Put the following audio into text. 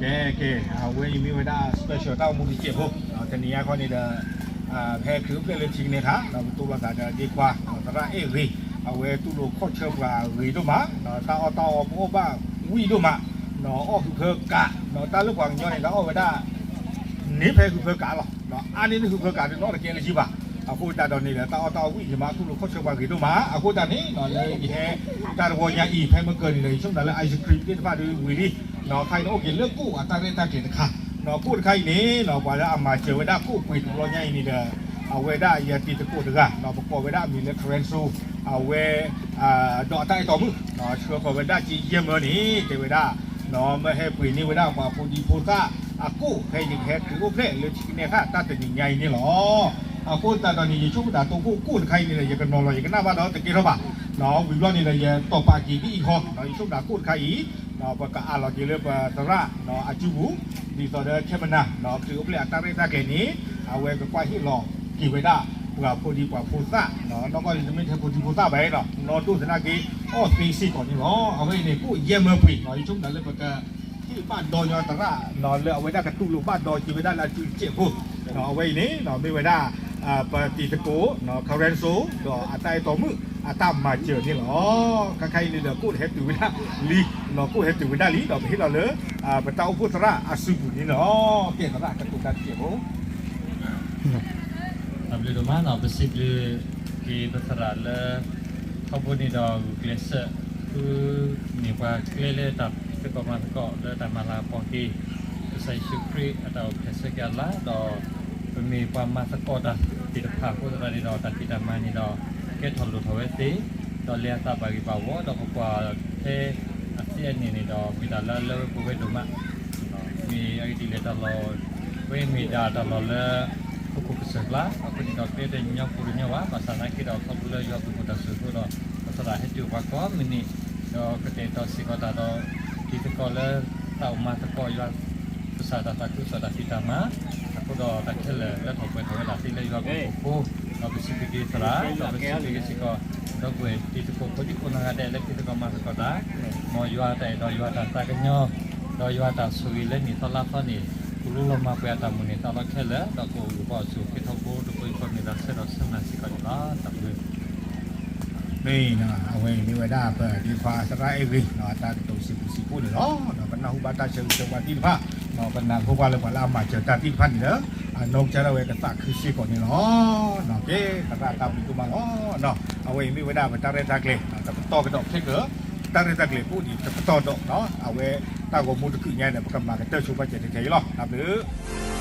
ကဲ ကဲ အဝဲအံၤမ့ၢ်ဝဲဒၣ် special တၢ်အိၣ်မူတစဲးဖိ, တနံၤအံၤခီန့ၣ်ဒီး ဖဲခရံာ်အိၣ်ဖျဲၣ်လၢထံကနဲခါ ဒီးပတိၢ်လိာ်သးဒီးဒ့ခွါ သရၣ်အဲၣ်ဂ့ၤ, အဝဲတူၢ်လိာ်ခီၣ်ဆၢပှၤဂ့ၤဒိၣ်မး, တၢ်အီၣ်တၢ်အီပအိၣ်ဘၣ်ဝံၣ်ဒိၣ်မး, အီၣ်ဟုးဖၢကး, တၢ်လၢပှၤကညီန့ၣ် တၢ်အီၣ်ဝဲဒၣ် န့ၢ်ဖဲဟုးဖၢကးလီၤ, အါန့ၢ်န့ၣ်ဟုးဖၢကးဒီးနီတကဲလၢၤဘၣ်, အဃိသတးဒီးန့ၣ်ဒီး တၢ်အီၣ်တၢ်အီဝံၣ်ယမါတူၢ်လိာ်ခီၣ်ဆၢပှၤဂ့ၤဒိၣ်မး, အဃိသတးန့ၣ် လၢယဟဲ တၢ်တဝီညါအံၤ ဖဲမ့ၢ်ကၢၤန့ၣ်ဒီး ယဆိကမိၣ်သးလၢ ice cream သ့ၣ်တဖၣ်ဒ်ဝံၤလံ, ခါအံၤန့ၣ်အိၣ်က့ၤလၢကိၣ်အတၢ်ရဲၣ်တၢ်ကျဲၤတခါ, ကိၣ်တခါအံၤန့ၣ် ပှၤလၢအမၤစၢၤဝဲဒၣ်ကိၣ်ပှ့ၤတဘျီညါအံၤန့ၣ်ဒီး အဝဲဒၣ်ယတံၤသကိးတဂၤ ပကိးဝဲဒၣ်အမံၤလၢ Carenzo, အဝဲ ဒီးအတၢ်အဲၣ်တီမုၣ် ဆှၢဃီၤဝဲဒၣ်က့ယဲၢ်မၢန့ၣ် တဲဝဲဒၣ် မ့ၢ်ဟဲပှ့ၤန့ၢ်ဝဲဒၣ်ပှၤဖိဒံဖိသၣ်အကိၣ် ဖဲယကဟဲခရံာ်အိၣ်ဖျဲၣ်လၢထံကနဲခါတၢ်တနံၤညါအံၤန့ၣ်လီၤ. အဃိသတးဒီးန့ၣ် ယဆိကမိၣ်သးတိခိၣ်ကိၣ်တခါအံၤန့ၣ်ဒီး ယကနီၤလီၤယကနၣ်ဘၣ်ဒီးတကဲထီၣ်ဘၣ်, ဝံၤဘျီန့ၣ်ဒီး ယတီၢ်ပာ်က့ၤဒ်အံၤဃီ, ယဆိကမိၣ်သးကိၣ်တခါအံၤ ပကအးလီၤက့ၤလၢပသရၣ်အစုပူၤ, ဒ်သိးဒီးခဲမနၤ ခရံာ်အိၣ်ဖျဲၣ်အတၢ်ရဲၣ်တၢ်ကျဲၤန့ၣ် အဝဲကကွၢ်ဟ့ၣ်လီၤက့ၤဝဲဒၣ် ပှၤဖိဒံပှၤဖိသၣ်, နီၢ်ကီၢ်န့ၣ်တမ့ၢ်ထဲဖိဒံဖိသၣ်ဘၣ်နီၤ, နီၢ်ဒိၣ်သနာ်က့ အီၣ်သ့စ့ၢ်ကီးန့ၣ်လီၤ. အဝဲအံၤန့ၣ် ကိၣ်ယဲၢ်မၢပှ့ၤနီၤ, ယဆိကမိၣ်သးလၢပကဟ့ၣ်ဘၣ်ဒီညီသရၣ်နီၤ လၢအဝဲဒၣ်ကတူၢ်လိာ်ဘၣ်ဒီက့ၤဝဲဒၣ်လၢအစုတစဲးဖိ, အဝဲအံၤန့ၣ် မ့ၢ်ဝဲဒၣ် ပတံၤသကိး Carenzo ဒီးအတၢ်အဲၣ်တီမုၣ်အတၢ်မၤစၢၤန့ၣ်လီၤ. ခါခါအံၤန့ၣ်ဒီး ကိၣ်ဟဲတုၤဝဲဒၣ်လံ, ကိၣ်ဟဲတုၤဝဲဒၣ်လံ ဒီးပဟ့ၣ်လီၤလၢ ပတၢ်အိၣ်ဖှိၣ်သရၣ်အစုပူၤန့ၣ်လီၤ. ကဲသရၣ် ကတိၤတၢ်တစဲးဖိ တၢ်ဘျုးဒိၣ်မးနီၤ, ပစံးဘျုးက့ၤပသရၣ်လၢ ထီဘိန့ၣ်ဒီးဂုာ်ကျဲးစၢး ဃုန့ၢ်ပှၤကျဲလၢတၢ်ဖံးသကိးမၤသကိးလၢတၢ်မၤလၤကပီၤက့ၤ ကစၢ်ယ့ၣ်ၡူးခရံာ်အတၢ်အိၣ်ဖျဲၣ်ဆၢက့ၤအလါ, ဒီးပမ့ၢ်ပှၤမၤသကိးတၢ်သ့ၣ်တဖၣ်အဃိသတးန့ၣ်ဒီး တၢ်ဖံးတၢ်မၤန့ၣ်ဒီး ကဲထီၣ်လိၣ်ထီၣ်ဝဲသ့, ဒီးလဲၤအသးဘၣ်ဂ့ၤဘၣ်ဝီ, ဒီးပကွၢ်ဖဲအသ့အန့ၣ်န့ၣ်ဒီး မ့ၢ်တၢ်လၢအလၢဝဲပှဲၤဝဲဒိၣ်မး မ့ၢ်အဂ့ၢ်ဒ်လဲၣ်တၢ်လီၢ်, ဝဲမ့ၢ်ဒၣ်တၢ်လီၢ်လၢ ဟီၣ်ခိၣ်ကစၢၢ်ကျါ, အဃိန့ၣ်ဒီးကျဲတညီဖိတညီဘၣ်, ဘၣ်ဆၣ်သနာ်က့ဒီး ခီဖျိလၢယွၤသူၣ်ပိၢ်သးစူၤအဃိဒီး ပသရၣ်ဟဲတုၤပှၤကိးမုၢ်နံၤ, ဒီးကတဲာ်ကတီၤစ့ၢ်ကီးတၢ်ဒီး တံၤသကိးလၢတၢ်အိၣ်မၤသကိးယွၤ ကစၢ်တၢ်သးခုကစီၣ်တၢ်ဖံးတၢ်မၤ, အဃိဒီးတၢ်ခဲလၢာ်လၢထီၣ်ပှဲၤထီၣ်ဝဲဒၣ် သ့လၢယွၤဘျုးအဖှိၣ်အဃိ, ဒီးပစံးဘျုးက့ၤသရၣ်, ဒီးပစံးဘျုးက့ၤစ့ၢ်ကီး ဒီပုၢ်ဝဲၢ်တံၤသကိးဖိဒံဖိသ့ၣ်တဖၣ်လၢဖံးသကိးမၤသကိးတၢ်, မ်ယွၤတၢ်အဲၣ်ဒီးယွၤတၢ်သးကညီၤ, ဒီးယွၤတၢ်ဆိၣ်ဂ့ၤလၢနံၣ်သီလါသီန့ၣ် ကလူလီၤမၤပှဲၤအတၢ်မုၢ်န့ၢ်သးလီခဲလၢာ်, ဒီးကအိၣ်ဂၢၢ်ဘၣ်အီၤဆူၣ်အိၣ်ချ့ထီဘိ ဒီးပှၤအံၤပမ့ၢ်တၢ်ဆၢဒီးဆၢနၤစ့ၢ်ကီးန့ၣ်လီၤ. တၢ်ဘျုး မ့ၢ် အဝဲအံၤမ့ၢ်ဝဲဒၣ်ပဒ့ခွါသရၣ်အဲၣ်ဂ့ၤ အတၢ်ကတိၤစံးဘျုးစံးဖှိၣ်န့ၣ်လီၤ. ဒီးပနၢ်ဟူဘၣ်တၢ်ဆၢဂ့ၤဆၢဝါသ့ၣ်တဖၣ်, ပနၢ်ဟူဘၣ်လၢပှၤလၢအမၤစၢၤတၢ်သ့ၣ်တဖၣ်န့ၣ်လီၤ. အနီၢ်ကစၢ်ဒၣ်ဝဲကသးခုစ့ၢ်ကီးန့ၣ်လီၤ. ကဲ သရၣ်တၢ်ဘျုးဒိၣ်မးလီၤ. အဝဲအံၤမ့ၢ်ဝဲဒၣ်ပတၢ်ရဲၣ်တၢ်ကျဲၤ တပတီၢ်ကဒီးခဲကၢၤ, တၢ်ရဲၣ်တၢ်ကျဲၤပအိၣ်ဒံးတပတီၢ်ဒီး အဝဲတၢ်ဂီၤမူတကုးညါဒီး ပကမၤကတၢၢ်ဆိပာ်စၢၤထဲအံၤလီၤ. တၢ်ဘျုး